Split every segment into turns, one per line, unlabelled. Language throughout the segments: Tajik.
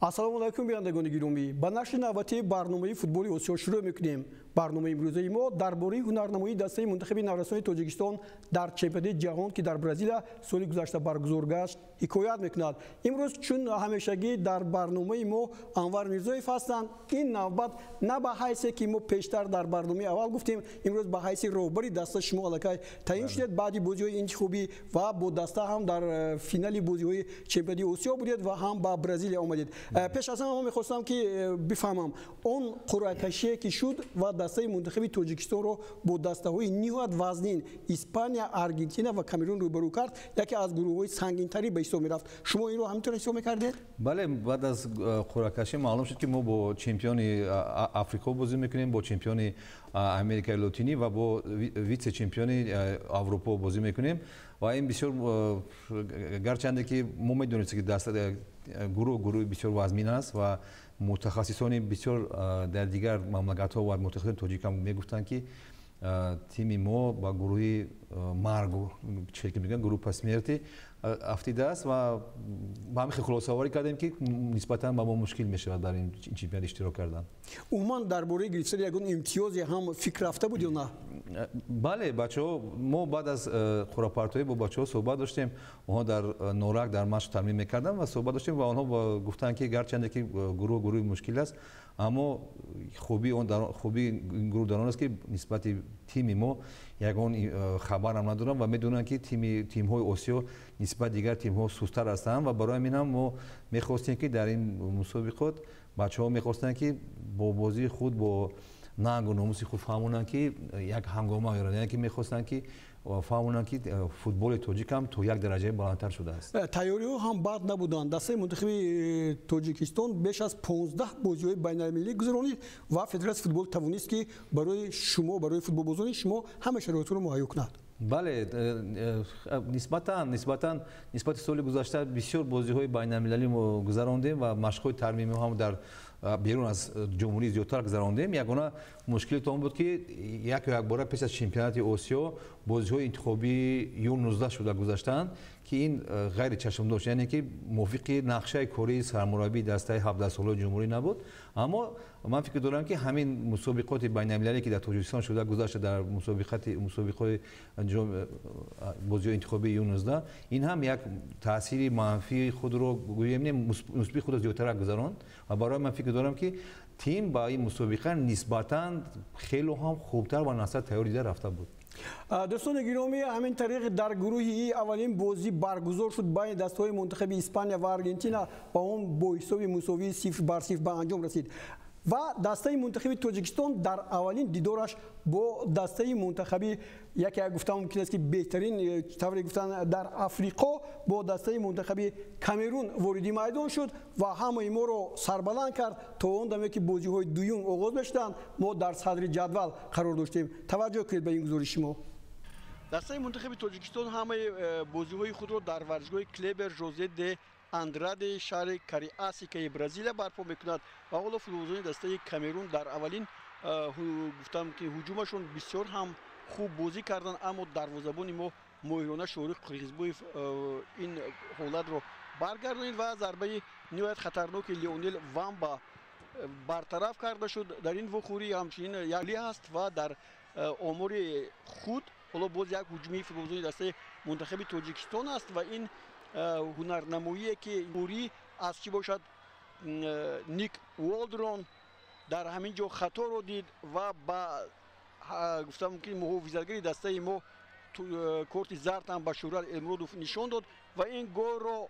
Ассалому алайкум, бинандагони гиромӣ. Ба нашри навбатии барномаи футболи Осиё шурӯъ мекунем. Барномаи имрӯзаи мо дар бораи ҳунарнамоии дастаи мунтахаби наврасони Тоҷикистон дар чемпионати ҷаҳон, ки дар Бразилия соли гузашта баргузор гашт, ҳикоят мекунад. Имрӯз чун ҳамешагӣ дар барномаи мо Анвар Мирзоев ҳастанд. Ин навбат на ба ҳайсе, ки мо пештар дар барномаи аввал гуфтем, имрӯз ба ҳайси роҳбари даста шумо аллакай таъин шудед баъди бозиҳои интихобӣ ва бо даста ҳам дар финали бозиҳои чемпионати Осиё будед ва ҳам ба Бразилия омадед. Пеш аз ҳама мо мехостам, ки бифаҳмам, он қуръакашие, ки шуд ва дастаи мунтахаби Тоҷикистонро бо дастаҳои ниҳоят вазнин Испания, Аргентина ва Камерун рӯбарӯ кард, яке аз гурӯҳҳои сангинтарӣ ба ҳисоб мерафт. Шумо инро ҳаминтавр ҳисоб мекардед?
Бале, баъд аз қуръакашӣ маълум шуд, ки мо бо чемпиони Африқо бозӣ мекунем, бо чемпиони Америкаи Лотинӣ ва бо вице чемпиони Аврупо бозӣ мекунем. Ва ин бисёр, гарчанде ки мо медонистем, ки даста гурӯҳ бисёр вазмин аст ва мутахассисони бисёр дар дигар мамлакатҳо ва мутахассисони тоҷик ҳам мегуфтанд, ки тими мо ба гурӯҳи марг, че ки мегӯянд, группа смерти афтидааст. Ва ба ҳамин хулосаворӣ кардем, ки нисбатан ба мо мушкил мешавад дар ин чемпионат иштирок кардан.
Умуман, дар бораи гирифтани ягон имтиёзе ҳам фикр рафта буд ё на?
Бале, бачаҳо, мо баъд аз қуръапартоӣ бо бачаҳо суҳбат доштем. Онҳо дар Норак дар машқ тамрин мекарданд ва суҳбат доштем ва онҳо гуфтанд, ки гарчанде ки гурӯҳ гурӯҳи мушкил аст, аммо хубии ин гурӯҳ дар он аст, ки нисбати тими мо ягон хабарам надоранд ва медонанд, ки тимҳои Осиё нисбат дигар тимҳо сустар ҳастанд. Ва барои ҳамин ҳам мо мехостем, ки дар ин мусобиқот бачаҳо мехостанд, ки бо бозии худ, бо нангу номуси худ фаҳмонанд, ки як ҳангома ёранд, яъне ки мехостанд, ки фаҳмонанд, ки футболи тоҷик ҳам то як дараҷаи баландтар шудааст.
Тайёриҳо ҳам бад набуданд. Дастаи мунтахаби Тоҷикистон беш аз 15 бозиҳои байналмилалӣ гузаронид ва Федератсияи футбол тавонист, ки барои шумо, барои футболбозони шумо ҳама шароитро муҳайё кунад.
Бале, нисбатан нисбати соли гузашта бисёр бозиҳои байналмилалӣ мо гузарондем ва машқҳои тармимӣ ҳам дар берун аз ҷумҳурӣ зиёдтар гузарондем. Ягона мушкилит он буд, ки яку якбора пеш аз чемпионати Осиё бозиҳои интихобии Ю-19 шуда гузаштанд, ки ин ғайричашмдошт, яъне ки мувофиқи нақшаи кории сармураббии дастаи 17-солаи ҷумҳурӣ набуд. Аммо ман фикр дорам, ки ҳамин мусобиқоти байналмилалӣ, ки дар Тоҷикистон шуда гузашта, дар мусобиқаи бозиҳои интихобии Ю-19, ин ҳам як таъсири манфии худро, гӯем, не, мусбии худро зиёдтарак гузаронд. Ва барои ман фикр дорам, ки тим ба ин мусобиқа нисбатан хело ҳам хубтар ва насар тайёр дида рафта буд.
Дӯстони гиромӣ, ҳамин тариқ дар гурӯҳи аввалин бозӣ баргузор шуд байни дастаҳои мунтахаби Испания ва Аргентина ва он бо ҳисоби мусовии 0-0 ба анҷом расид. Ва дастаи мунтахаби Тоҷикистон дар аввалин дидораш бо дастаи мунтахаби яке, гуфтан мумкин аст, ки беҳтарин, тавре гуфтан, дар Африқо, бо дастаи мунтахаби Камерун вориди майдон шуд ва ҳамаи моро сарбаланд кард. То он даме, ки бозиҳои дуюм оғоз мешуданд, мо дар садри ҷадвал қарор доштем. Таваҷҷӯҳ кунед ба ин гузориши мо.
Дастаи мунтахаби Тоҷикистон ҳамаи бозиҳои худро дар варзишгоҳи Клебер Жозе де Андраде шаҳри Кариасикаи Бразилия барпо мекунад. Ва ҳоло футболбозони дастаи Камерун дар аввалин, гуфтам, ки ҳуҷумашон бисёр ҳам хуб бозӣ карданд, аммо дарвозабони мо моҳирона Шориқ Қирғизбоев ин ҳолатро баргардонид ва зарбаи ниҳоят хатарноки Леонел Вамба бартараф карда шуд. Дар ин вохӯрӣ ҳамчунин яли ҳаст ва дар омори худ ҳоло боз як ҳуҷумии футболбозони дастаи мунтахаби Тоҷикистон аст ва ин ҳунарнамоие, ки ӯрӣ аз чӣ бошад, Ник Уолдрон дар ҳамин ҷо хаторо дид ва ба гуфта мумкин муҳофизатгари дастаи мо корти зард ҳам ба Шӯҳрат Элмуродов нишон дод ва ин голро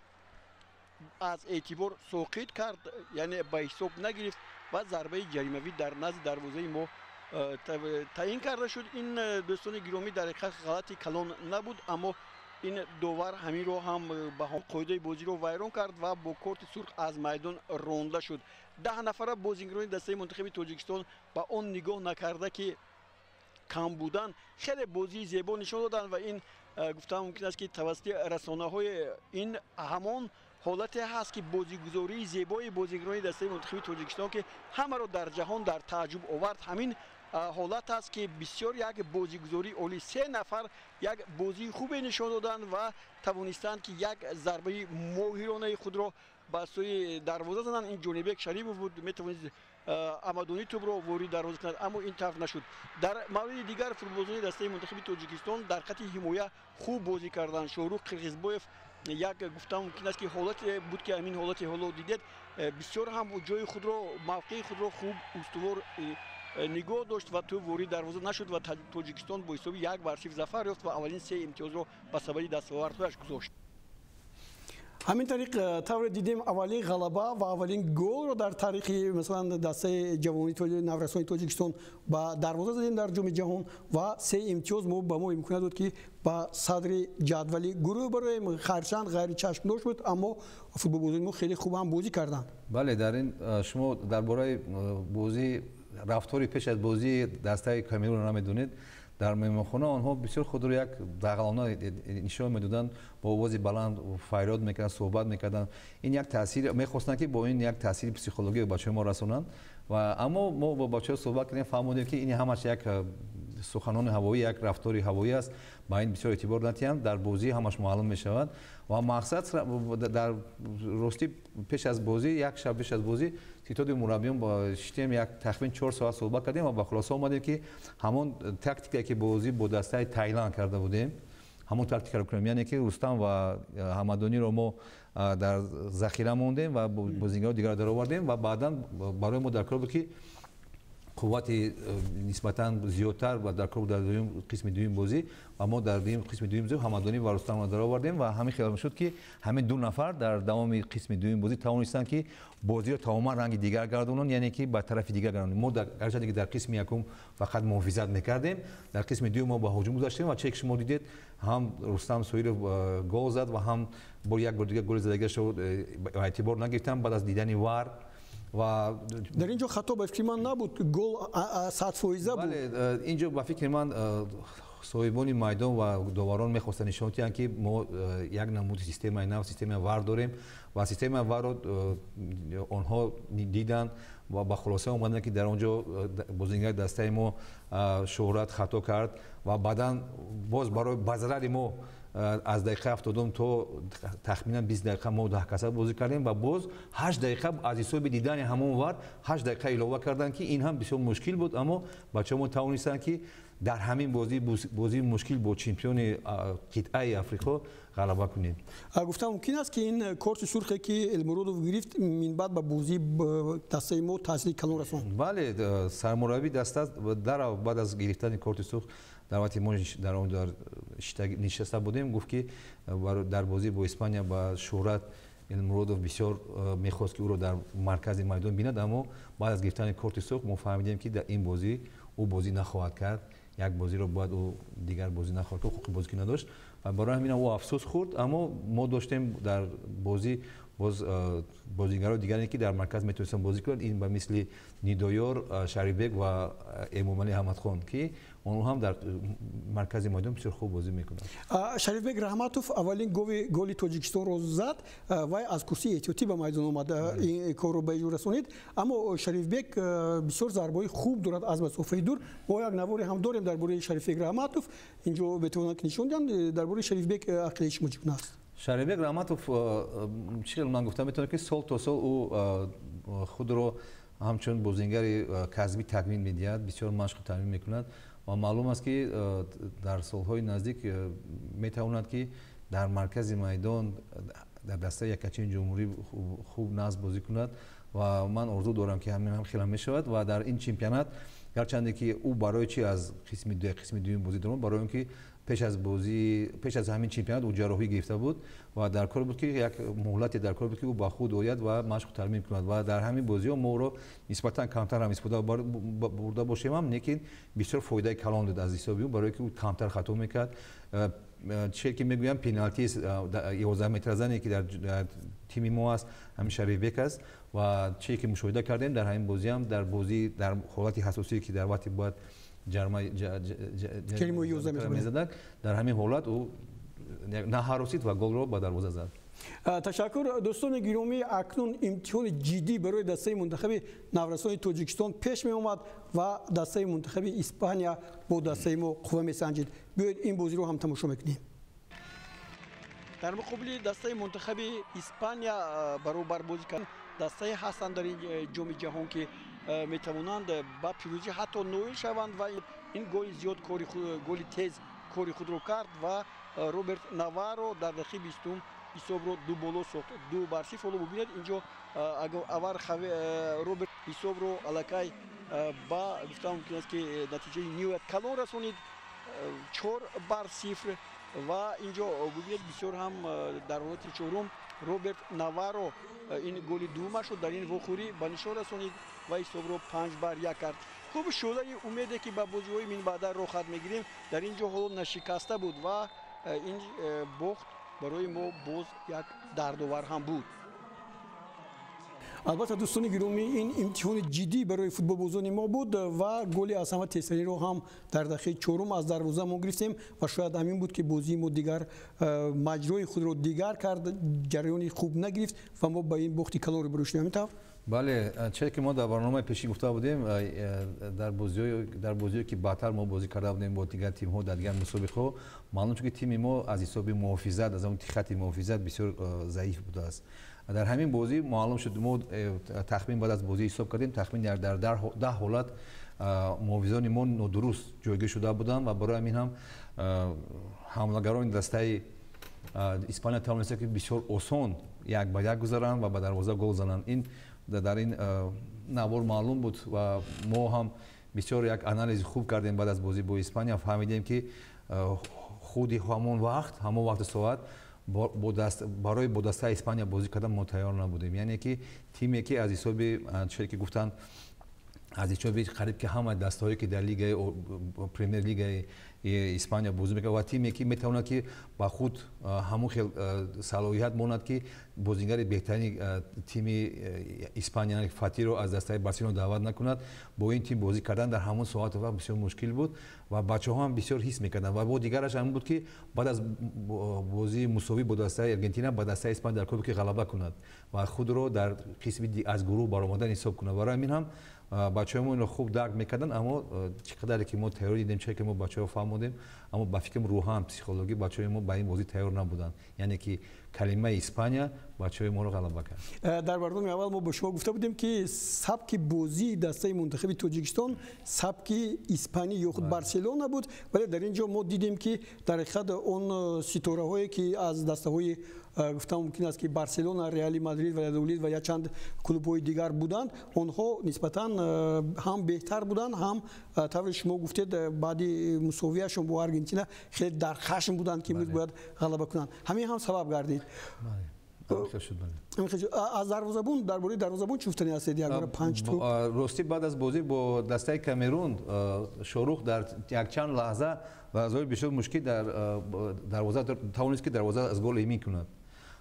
аз эътибор соқит кард, яъне ба ҳисоб нагирифт ва зарбаи ҷаримавӣ дар назди дарвозаи мо таъин карда шуд. Ин, дӯстони гиромӣ, дар ҳақиқат ғалати калон набуд, аммо ин довар ҳаминро ҳам ба қоидаи бозиро вайрон кард ва бо корти сурх аз майдон ронда шуд. 10 нафара бозингарони дастаи мунтахаби Тоҷикистон ба он нигоҳ накарда, ки кам будан, хеле бозии зебо нишон доданд. Ва ин, гуфтан мумкин аст, ки тавассути расонаҳои ин ҳамон ҳолате ҳаст, ки бозигузории зебои бозингарони дастаи мунтахаби Тоҷикистон, ки ҳамаро дар ҷаҳон дар тааҷҷуб овард, ҳамин ҳолат аст, ки бисёр як бозигузории олӣ, се нафар як бозии хубе нишон доданд ва тавонистанд, ки як зарбаи моҳиронаи худро ба сӯи дарвоза зананд. Ин Ҷонибек Шарипов буд, метавонист Амадонӣ тӯбро ворид дарвоза кунад, аммо ин тавр нашуд. Дар мавриди дигар футболбозони дастаи мунтахаби Тоҷикистон дар хати ҳимоя хуб бозӣ карданд. Шоҳрух Қирғизбоев як гуфтан мумкин аст, ки ҳолате буд, ки ҳамин ҳолате ҳоло дидед, бисёр ҳам ҷои худро, мавқеи худро хуб устувор нигоҳ дошт ва тӯб ворид дарвоза нашуд ва Тоҷикистон бо ҳисоби 1-0 зафар ёфт ва аввалин се имтиёзро ба сабади дастовардҳояш гузошт.
Ҳамин тариқ, тавре дидем, аввалин ғалаба ва аввалин голро дар таърихи, масалан, дастаи ҷавони наврасони Тоҷикистон ба дарвоза задем дар Ҷоми ҷаҳон ва се имтиёз мо ба мо имконият дод, ки ба садри ҷадвали гурӯҳ бароем. Харчанд ғайричашмдошт буд, аммо футболбозони мо хеле хуб ҳам бозӣ карданд.
Бале, дар ин шумо дар бораи бозӣ, рафтори пеш аз бозии дастаи Камерунро намедонед. Дар меҳмонхона онҳо бисёр худро як дағалона нишон медоданд, бо овози баланд фарёд мекарданд, суҳбат мекарданд. Ин як таъсир мехостанд, ки бо ин як таъсири психологӣ ба бачаҳои мо расонанд. Ва аммо мо бо бачаҳо суҳбат кардем, фаҳмодем, ки ин ҳамаш як суханони ҳавоӣ, як рафтори ҳавоӣ аст, ба ин бисёр эътибор натиҳанд, дар бозӣ ҳамаш маълум мешавад. Ва мақсад дар ростӣ пеш аз бозӣ, як шаб пеш аз бозӣ, ситоди мураббиён бо шитем, як тахмин 4 соат суҳбат кардем ва ба хулоса омадем, ки ҳамон тактикае, ки бозӣ бо дастаи Таиланд карда будем, ҳамон тактикаро кунем, яъне ки Рустам ва Ҳамадониро мо дар захира мондем ва бозигарои дигарро даровардем. Ва баъдан барои мо дар кор буд, ки қуввати нисбатан зиёдтар ва дар кор дар дуюм қисми дуюм бозӣ. Ва мо дар дуюм қисми дуюм бозӣ Ҳамадонӣ ва Рустамро даровардем ва ҳамин хел шуд, ки ҳамин ду нафар дар давоми қисми дуюм бозӣ тавонистанд, ки бозиро тамоман ранги дигар гардонанд, яъне ки ба тарафи дигар гардонанд. Мо гарчанде ки дар қисми якум фақат муҳофизат мекардем, дар қисми дуюм мо ба ҳуҷум гузаштем ва че ки шумо дидед, ҳам Рустам Соиров гол зад ва ҳам бо як бор дигар голи задагиашро ба эътибор нагирифтанд баъд аз дидани ВАР. Ва
дар ин ҷо хато ба фикри ман набуд, гол 100% буд.
Бале, ин ҷо ба фикри ман соҳибони майдон ва доварон мехостанд нишон диҳанд, ки мо як намуди системаи нав, системаи ВАР дорем ва системаи ВАРро онҳо диданд ва ба хулоса омаданд, ки дар он ҷо бозингари дастаи мо Шӯҳрат хато кард. Ва баъдан боз барои ба зарари мо аз дақиқаи 70-ум то тахминан 20 дақиқа мо 10 каса бозӣ кардем ва боз 8 дақиқа аз ҳисоби дидани ҳамон ВАР 8 дақиқа илова карданд, ки ин ҳам бисёр мушкил буд. Аммо бачаҳо мо тавонистанд, ки дар ҳамин бозӣ, бозии мушкил бо чемпиони қитъаи Африқо ғалаба кунем.
Гуфтан мумкин аст, ки ин корти сурхе, ки Элмуродов гирифт, минбаъд ба бозии дастаи мо таъсири калон расонд.
Бале, сармураббии даста дарав баъд аз гирифтани корти сурх дар вақти мо дар он дар нишаста будем, гуфт, ки дар бозӣ бо Испания ба Шӯҳрат Элмуродов бисёр мехост, ки ӯро дар маркази майдон бинад, аммо баъд аз гирифтани корти сурх мо фаҳмидем, ки дар ин бозӣ ӯ бозӣ нахоҳад кард, як бозиро бояд ӯ дигар бозӣ нахоҳад кард, ҳуқуқи бозикунӣ надошт ва барои ҳамин ӯ афсӯс хӯрд. Аммо мо доштем дар бозӣ боз бозигарои дигаре, ки дар марказ метавонистанд бозӣ кунанд, ин ба мисли Нидоёр, Шарифбек ва Эмомалӣ Аҳмадхон, ки онҳо ҳам дар маркази майдон бисёр хуб бозӣ мекунанд.
Шарифбек Раҳматов аввалин голи Тоҷикистонро зад. Вай аз курсии эҳтиётӣ ба майдон омад, ин корро ба иҷро расонид. Аммо Шарифбек бисёр зарбаҳои хуб дорад аз масофаи дур. Мо як наворе ҳам дорем дар бораи Шарифбек Раҳматов, инҷо метавонанд ки нишон диҳанд. Дар бораи Шарифбек ақидаи шумо чӣ гуна аст?
Шарифбек Раҳматов, чӣ хел ман гуфта метавонам, ки сол то сол ӯ худро ҳамчун бозингари касбӣ такмил медиҳад, бисёр машқу тамрин мекунад ва маълум аст, ки дар солҳои наздик метавонад, ки дар маркази майдон дар дастаи якачини ҷумҳурӣ хуб нағз бозӣ кунад. Ва ман орзу дорам, ки ҳамин ҳам хела мешавад. Ва дар ин чемпионат, гарчанде ки ӯ барои чи аз қисми дуюм бозӣ дорад, барои он ки пеш аз бозӣ, пеш аз ҳамин чемпионат ӯ ҷарроҳӣ гирифта буд ва дар кор буд, ки як муҳлате дар кор буд, ки ӯ ба худ ояд ва машқу тамрин кунад. Ва дар ҳамин бозиҳо мо ӯро нисбатан камтар ҳам истифода бурда бошем ҳам, лекин бисёр фоидаи калон дод аз ҳисоби ӯ, барое ки ӯ камтар хато мекард. Чизе ки мегӯям, пеналтии 11 метразане, ки дар тими мо аст, ҳамин Шарифбек аст. Ва чизе ки мушоҳида кардем дар ҳамин бозиам, дар бозӣ дар ҳолати ҳассосие, ки дар вақте бояд мезадак, дар ҳамин ҳолат ӯ наҳаросид ва голро ба дарвоза зад.
Ташаккур, дӯстони гиромӣ. Акнун имтиҳони ҷиддӣ барои дастаи мунтахаби наврасони Тоҷикистон пеш меомад ва дастаи мунтахаби Испания бо дастаи мо қувва месанҷид. Биёед, ин бозиро ҳам тамошо мекунем.
Дар муқобили дастаи мунтахаби Испания баробар бозӣ кард. Дастае ҳастанд дар ин ҷоми ҷаҳон, ки метавонанд ба пирӯзӣ ҳатто ноил шаванд ва ин голи зиёд голи тез кори худро кард ва Роберт Наваро дар дақиқаи 20 ҳисобро ду боло сохт, 2-0. Ҳоло бубинед, инҷо аввал Роберт ҳисобро аллакай ба гуфтан мумкин аст, ки натиҷаи ниҳоят калон расонид, 4-0. Ва инҷо бубинед, бисёр ҳам дар ҳолати чорум Роберт Наваро ин голи дуввумашро дар ин вохӯрӣ ба нишон расонид ва ҳисобро 5-1 кард. Хуб, шӯълаи умеде, ки ба бозиҳои минбаъда роҳхат мегирем, дар ин ҷо ҳоло нашикаста буд ва ин бохт барои мо боз як дардовар ҳам буд.
Албатта, дӯстони гиромӣ, ин имтиҳони ҷиддӣ барои футболбозони мо буд ва голи аз ҳама тезтаринро ҳам дар дақиқаи чорум аз дарвоза мо гирифтем ва шояд ҳамин буд, ки бозии мо дигар маҷрои худро дигар кард, ҷараёни хуб нагирифт ва мо ба ин бохти калон рӯбарӯ шудем. Ҳамин тавр?
Бале, чизе ки мо дар барномаи пешин гуфта будем, дар бозиҳое, ки баъдтар мо бозӣ карда будем бо дигар тимҳо дар дигар мусобиқаҳо, маълум шуд, ки тими мо аз ҳисоби муҳофизат, аз он хати муҳофизат бисёр заиф будааст. Дар ҳамин бозӣ маълум шуд. Мо тахмин баъд аз бозӣ ҳисоб кардем, тахмин дар 10 ҳолат муҳофизони мо нодуруст ҷойгир шуда буданд ва барои ҳамин ҳам ҳамлагарони дастаи Испания тавонистанд, ки бисёр осон як ба як гузаранд ва ба дарвоза гол зананд. Ин дар ин навор маълум буд ва мо ҳам бисёр як анализи хуб кардем баъд аз бозӣ бо Испания. Фаҳмидем, ки худи ҳамон вақт, ҳамон вақти соат барои бо дастаи Испания бозӣ кардан мо тайёр набудем. Яъне ки тиме, ки аз ҳисоби чизе ки гуфтанд, аз ҳисоби қариб ки ҳама дастаҳое, ки дар лигаи премер лигаи Испания бозӣ мекунад, ва тиме, ки метавонад, ки ба худ ҳамон хел салоҳият монад, ки бозигари беҳтарини тими Испания Фатиро аз дастаи Барселона даъват накунад, бо ин тим бозӣ кардан дар ҳамон соату вақт бисёр мушкил буд ва бачаҳо ҳам бисёр ҳис мекарданд. Ва бо дигараш ҳамин буд, ки баъд аз бозии мусовӣ бо дастаи Аргентина ба дастаи Испания дар кор ки ғалаба кунад ва худро дар қисми аз гурӯҳ баромадан ҳисоб кунад. Барои ҳамин ҳам бачаҳои мо инро хуб дарк мекарданд. Аммо чӣ қадаре ки мо тайёрӣ дидем, чизе ки мо бачаҳо фаҳмодем, аммо ба фикрам, рӯҳан, психологӣ бачаҳои мо ба ин бозӣ тайёр набуданд. Яъне ки калимаи Испания бачаҳои моро ғалаба кард.
Дар барномаи аввал мо бо шумо гуфта будем, ки сабки бозии дастаи мунтахаби Тоҷикистон сабки испанӣ ё худ Барселона буд, вале дар ин ҷо мо дидем, ки дар ҳақиқат он ситораҳое, ки аз дастаҳои, гуфтан мумкин аст, ки Барселона, Реали Мадрид, Валядолид ва якчанд клубҳои дигар буданд, онҳо нисбатан ҳам беҳтар буданд, ҳам тавре шумо гуфтед, баъди мусовияшон бо Аргентина хеле дар хашм буданд, ки имрӯз бояд ғалаба кунанд. Ҳамин ҳам сабаб гардид. Аз дарвозабон, дар бораи дарвозабон чӣ гуфтани ҳастед? Якбора панҷ топ.
Ростӣ, баъд аз бозӣ бо дастаи Камерун Шорух дар якчанд лаҳза, лаҳзаҳои бисёр мушкил, дар дарвоза тавонист, ки дарвоза аз гол эмин кунад.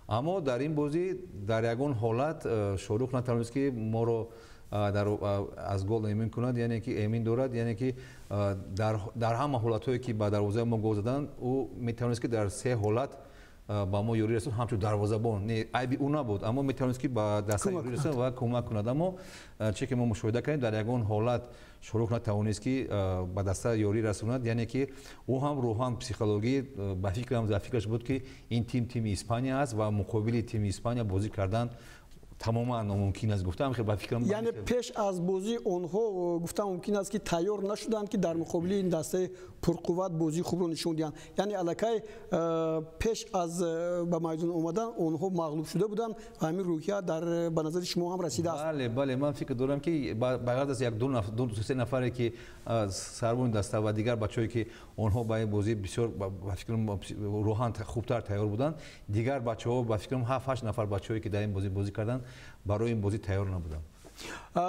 Аммо дар ин бозӣ дар ягон ҳолат Шорух натавонист, ки моро аз гол эмин кунад, яъне ки эмин дорад. Яъне ки дар ҳама ҳолатҳое, ки ба дарвозаи мо гол заданд, ӯ метавонист, ки дар се ҳолат ба мо ёрӣ расонд ҳамчун дарвозабон. Не, айби ӯ набуд, аммо метавонист, ки ба даста ёрӣ расонад ва кӯмак кунад. Аммо чизе ки мо мушоҳида кардем, дар ягон ҳолат Шорух натавонист, ки ба даста ёрӣ расонад. Яъне ки ӯ ҳам рӯҳан, психологӣ, ба фикрам, дар фикраш буд, ки ин тим тими Испания аст ва муқобили тими Испания бозӣ кардан тамоман номумкин аст, гуфтам, ба фикрам.
Яъне пеш аз бозӣ онҳо, гуфтан мумкин аст, ки тайёр нашуданд, ки дар муқобили ин дастаи пурқувват бозии хубро нишон диҳанд. Яъне аллакай пеш аз ба майдон омадан онҳо мағлуб шуда буданд ва ҳамин рӯҳия дар ба назари шумо ҳам расидааст?
Бале, ман фикр дорам, ки ба ғайр аз як ду се нафаре, ки сарбони даста ва дигар бачаҳое, ки онҳо ба ин бозӣ бисёр, ба фикрам, рӯҳан хубтар тайёр буданд, дигар бачаҳо, ба фикрам, ҳафт ҳашт нафар бачаҳое, ки дар ин бозӣ бозӣ карданд, барои ин бозӣ тайёр набуданд.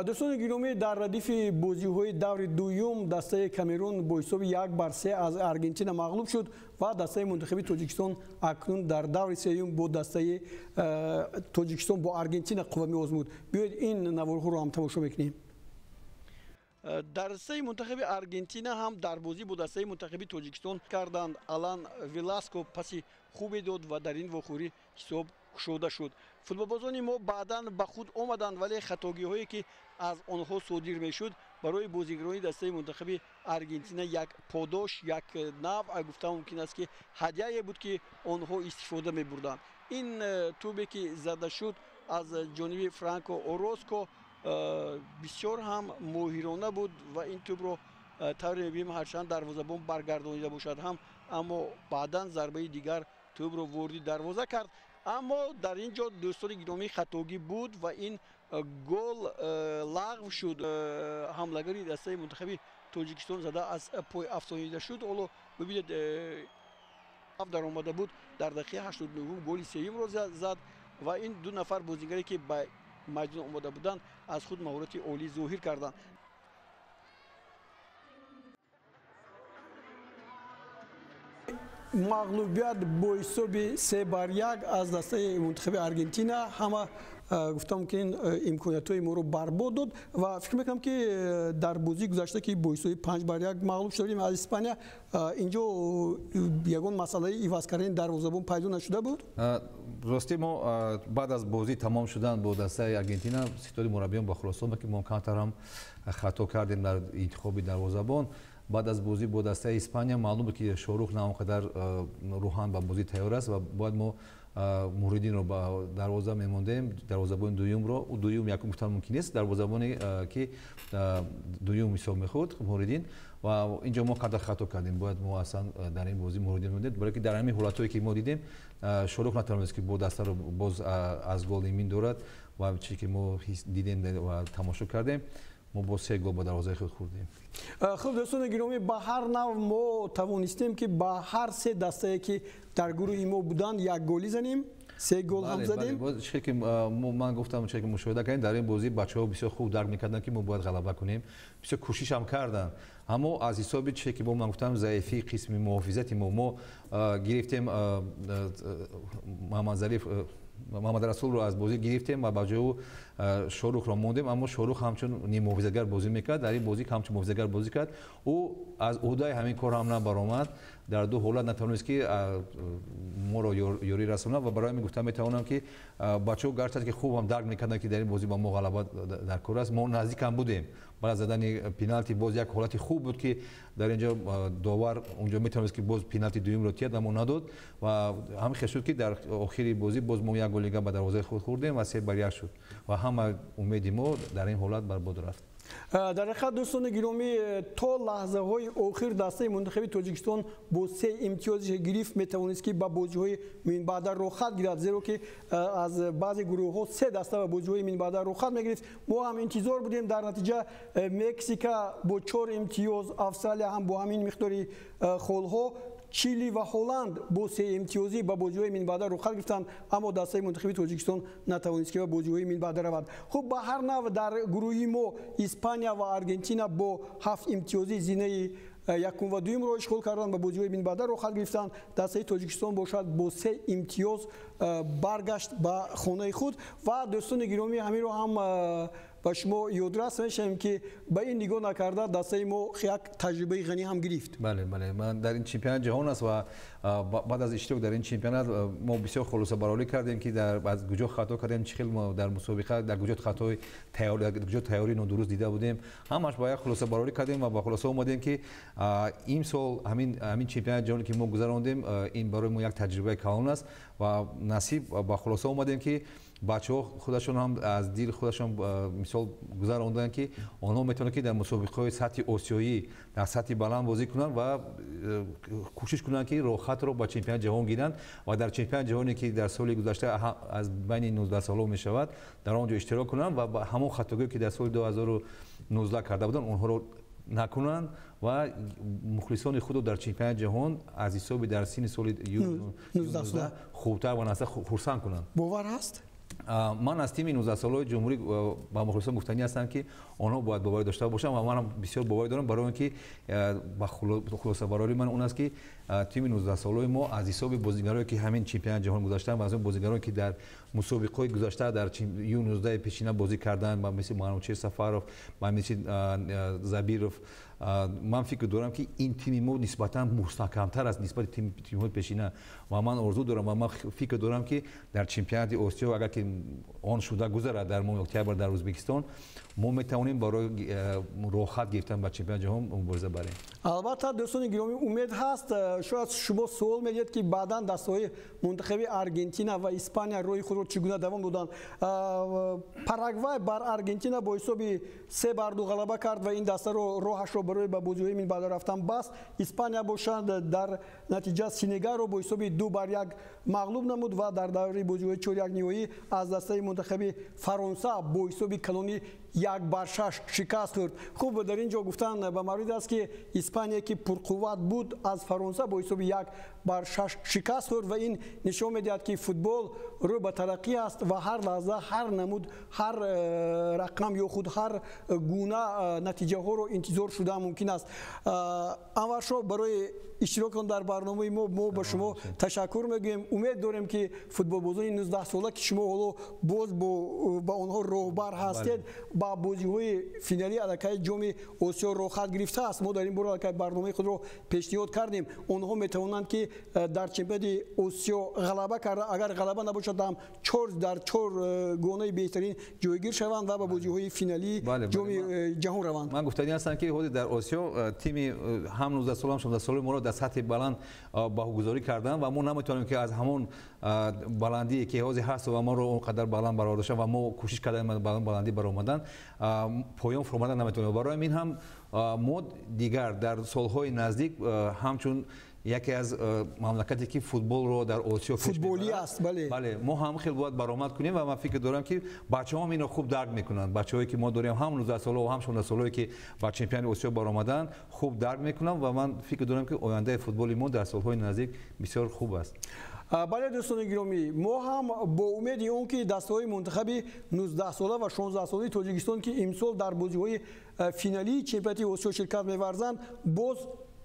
Дӯстони гиромӣ, дар радифи бозиҳои даври дуюм дастаи Камерун бо ҳисоби 1-3 аз Аргентина мағлуб шуд ва дастаи мунтахаби Тоҷикистон акнун дар даври сеюм бо дастаи Тоҷикистон бо Аргентина қувва меозмуд. Биёед, ин наворҳоро ҳам тамошо мекунем.
Дар дастаи мунтахаби Аргентина ҳам дар бозӣ бо дастаи мунтахаби Тоҷикистон карданд. Алан Веласко паси хубе дод ва дар ин вохӯрӣ ҳисоб кушода шуд. Футболбозони мо баъдан ба худ омаданд, вале хатогиҳое, ки аз онҳо содир мешуд, Барои бозигарони дастаи мунтахаби Аргентина як подош, як навъ гуфта мумкин аст, ки ҳадияе буд, ки онҳо истифода мебурданд. Ин тӯбе ки зада шуд аз ҷониби Франко Ороско бисёр ҳам моҳирона буд ва ин тӯбро тавре мебинем, ҳарчанд дарвозабон баргардонида бошад ҳам, аммо баъдан зарбаи дигар тӯбро вориди дарвоза кард. Аммо дар ин ҷо, дӯстони гиромӣ, хатогӣ буд ва ин гол лағв шуд. Ҳамлагари дастаи мунтахаби Тоҷикистон зада аз пой афтонида шуд. Ҳоло бибинед, даромада буд, дар дақиқаи 89 голи сеюмро зад ва ин ду нафар бозигаре, ки ба майдон омода буданд, аз худ маҳорати олӣ зоҳир карданд.
Мағлубият бо ҳисоби 3-1 аз дастаи мунтахаби Аргентина ҳама гуфтам, ки ин имкониятҳои моро барбод дод ва фикр мекунам, ки дар бозии гузашта, ки бо ҳисоби 5-1 мағлуб шудем аз Испания, инҷо ягон масъалаи иваз кардани дарвозабон пайдо нашуда буд.
Ростӣ, мо баъд аз бозӣ тамом шудан бо дастаи Аргентина ситоди мураббиён ба хулоса омад, ки мо камтар ҳам хато кардем дар интихоби дарвозабон. Баъд аз бозӣ бо дастаи Испания маълум буд, ки Шорух на он қадар рӯҳан ба бозӣ тайёр аст ва бояд мо Муҳриддинро ба дарвоза мемондем, дарвозабони дуюмро. Ӯ дуюм, якум гуфтан мумкин нест, дарвозабоне, ки дуюм ҳисоб мехӯрд, Муҳриддин. Ва инҷо мо қадар хато кардем. Бояд мо аслан дар ин бозӣ Муҳриддин мондем, барое ки дар ҳамин ҳолатҳое, ки мо дидем, Шорух натавонист, ки бо дастаро боз аз гол имин дорад ва чизе ки мо дидем ва тамошо кардем, мо бо се гол ба дарвозаи худ хӯрдем.
Хуб, дӯстони гиромӣ, ба ҳар нав мо тавонистем, ки ба ҳар се дастае, ки дар гурӯҳи мо буданд, як голӣ занем, се гол ҳам задем.
Чизе ки ман гуфтам, чизе ки мушоҳида кардем дар ин бозӣ, бачаҳо бисёр хуб дарк мекарданд, ки мо бояд ғалаба кунем, бисёр кӯшиш ҳам карданд, аммо аз ҳисоби чизе ки ман гуфтам, заифии қисми муҳофизати мо гирифтем Муҳаммадзариф, Муҳаммадрасулро аз бозӣ гирифтем ва ба ҷои ӯ Шорухро мондем. Аммо Шорух ҳамчун ниммуҳофизатгар бозӣ мекард, дар ин бозӣ ҳамчун муҳофизатгар бозӣ кард. Ӯ аз ӯҳдаи ҳамин кор ҳам набаромад, дар ду ҳолат натавонист, ки моро ёрӣ расонад. Ва барои ҳамин гуфта метавонам, ки бачаҳо гарчанд ки хуб ҳам дарк мекарданд, ки дар ин бозӣ ба мо ғалаба дар кор аст, мо наздик ҳам будем. Баъд аз задани пеналти боз як ҳолати хуб буд, ки дар инҷо довар унҷо метавонист, ки боз пеналти дуюмро тиҳад, аммо надод ва ҳамин хел шуд, ки дар охири бозӣ боз мо як голига ба дарвозаи худ хӯрдем ва 3-1 шуд ва ҳама умеди мо дар ин ҳолат барбод рафт.
Дар ҳақиқат, дӯстони гиромӣ, то лаҳзаҳои охир дастаи мунтахаби Тоҷикистон бо се имтиёзе гирифт метавонист, ки ба бозиҳои минбаъда роҳхат гирад, зеро ки аз баъзе гурӯҳҳо се даста ба бозиҳои минбаъда роҳхат мегирифт. Мо ҳам интизор будем. Дар натиҷа Мексика бо чор имтиёз, Австралия ҳам бо ҳамин миқдори холҳо, Чили ва Ҳолланд бо се имтиёзӣ ба бозиҳои минбаъда рухсат гирифтанд, аммо дастаи мунтахаби Тоҷикистон натавонист, ки ба бозиҳои минбаъда равад. Хуб, ба ҳар нав дар гурӯҳи мо Испания ва Аргентина бо ҳафт имтиёзӣ зинаи якум ва дуюмро ишғол карданд, ба бозиҳои минбаъда рухсат гирифтанд. Дастаи Тоҷикистон бошад, бо се имтиёз баргашт ба хонаи худ. Ва дӯстони гиромӣ, ҳаминро ҳам ба шумо ёдрас мешавем, ки ба ин нигоҳ накарда дастаи мо як таҷрибаи ғанӣ ҳам гирифт.
Бале, бале, ман дар ин чемпионат ҷаҳон аст ва баъд аз иштирок дар ин чемпионат мо бисёр хулосабарорӣ кардем, ки аз куҷо хато кардем, чӣ хел мо дар мусобиқа дар куҷо хатои тайёр, дар куҷо тайёрии нодуруст дида будем. Ҳамаш ба як хулосабарорӣ кардем ва ба хулоса омадем, ки имсол ҳамин чемпионати ҷаҳоне, ки мо гузарондем, ин барои мо як таҷрибаи калон аст ва насиб ба хулоса омадем, ки бачаҳо худашон ҳам аз дили худашон мисол гузаронданд, ки онҳо метавонанд, ки дар мусобиқаҳои сатҳи осиёӣ дар сатҳи баланд бозӣ кунанд ва кӯшиш кунанд, ки роҳхатро ба чемпионати ҷаҳон гиранд ва дар чемпионати ҷаҳоне, ки дар соли гузашта аз байни 19 солҳо мешавад, дар он ҷо иштирок кунанд ва ҳамон хатогие, ки дар соли 2019 карда буданд, онҳоро накунанд ва мухлисони худро дар чемпионати ҷаҳон аз ҳисоби дар синни соли 19 хубтар ва наста хурсанд кунанд.
Бовар ҳаст?
Ман аз тими 19-солаи ҷумҳурӣ ба мухлисон гуфтанӣ ҳастам, ки онҳо бояд боварӣ дошта бошанд ва манам бисёр боварӣ дорам, барои он ки ба хулосабарории ман он аст, ки тими 19-солаи мо аз ҳисоби бозигарое, ки ҳамин чемпионати ҷаҳон гузаштанд ва аз он бозигарое, ки дар мусобиқаҳои гузашта дар Ю19 пешина бозӣ карданд, ба мисли Манучер Сафаров, ба мисли Забиров, Ман фикр дорам, ки ин тими мо нисбатан мустаҳкамтар аст нисбати тимҳои пешина ва ман орзу дорам ва ман фикр дорам, ки дар чемпионати Осиё, агар ки он шуда гузарад дар моҳи октябр дар Ӯзбекистон, мо метавонем барои роҳхат гирифтан ба чемпионати ҷаҳон мубориза барем.
Албатта, дӯстони гиромӣ, умед ҳаст. Шояд шумо суол медиҳед, ки баъдан дастаҳои мунтахаби Аргентина ва Испания роҳи худро чӣ гуна давом доданд. Парагвай бар Аргентина бо ҳисоби 3-2 ғалаба кард ва ин дастаро роҳашро барои ба бозиҳои минбаъда рафтан баст. Испания бошад, дар натиҷа Сенегалро бо ҳисоби 2-1 мағлуб намуд ва дар давраи бозиҳои чоряк ниҳоӣ аз дастаи мунтахаби Фаронса бо ҳисоби калони 1-6 шикаст хӯрд. Хуб, дар ин ҷо гуфтан ба маврид аст, ки Испания, ки пурқувват буд, аз Фаронса бо ҳисоби 1-6 шикаст хӯрд ва ин нишон медиҳад, ки футбол рӯ ба тараққӣ аст ва ҳар лаҳза ҳар намуд, ҳар рақам ё худ ҳар гуна натиҷаҳоро интизор шуда мумкин аст. Анваршоҳ, барои иштирокатон дар барномаи мо ба шумо ташаккур мегӯем. Умед дорем, ки футболбозони 19сола, ки шумо ҳоло боз ба онҳо роҳбар ҳастед, ба бозиҳои финалии аллакай Ҷоми Осиё роҳхат гирифтааст. Мо дар ин бора аллакай барномаи худро пешниҳод кардем. Онҳо метавонанд, ки дар чемпионати Осиё ғалаба карда, агар ғалаба набошад ҳам, чор дар чор гонаи беҳтарин ҷойгир шаванд ва ба бозиҳои финалии Ҷоми Ҷаҳон раванд.
Ман гуфтанӣ ҳастам, ки ҳозир дар Осиё тими ҳам 19 сола, ҳам 16 солаи моро дар сатҳи баланд баҳогузорӣ карданд ва мо наметавонем, ки аз ҳамон баландие, ки ҳозир ҳаст ва моро он қадар баланд бароварда ва мо кӯшиш кардем баландӣ баромадан, поён фуромадан наметавонем. Барои ҳамин ҳам мо дигар дар солҳои наздик ҳамчун яке аз мамлакате, ки футболро дар Осиё
футболӣ аст, бале.
Бале, мо ҳам хел бояд баромад кунем ва ман фикр дорам, ки бачаҳом инро хуб дарк мекунанд. Бачаҳое, ки мо дорем, ҳам 19 сола ва ҳам 16 солое, ки ба чемпионати Осиё баромаданд, хуб дарк мекунанд ва ман фикр дорам, ки ояндаи футболи мо дар солҳои наздик бисёр хуб аст.
Бале, дӯстони гиромӣ, мо ҳам бо умеди он, ки дастаҳои мунтахаби 19сола ва 16солаи Тоҷикистон, ки имсол дар бозиҳои финалии чемпионати Осиё ширкат меварзанд, боз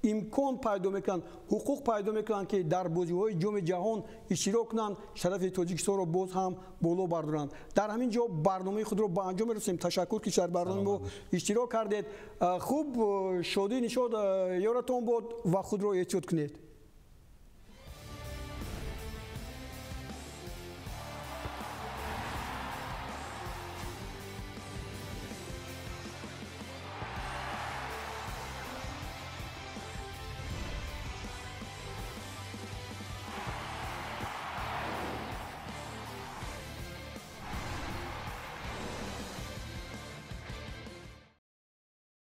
имкон пайдо мекунанд, ҳуқуқ пайдо мекунанд, ки дар бозиҳои Ҷоми Ҷаҳон иштирок кунанд, шарафи Тоҷикистонро боз ҳам боло бардоранд. Дар ҳамин ҷо барномаи худро ба анҷом мерасонем. Ташаккур, ки дар барномаи мо иштирок кардед. Хуб, шодӣ нишод ёратон бод ва худро эҳтиёт кунед.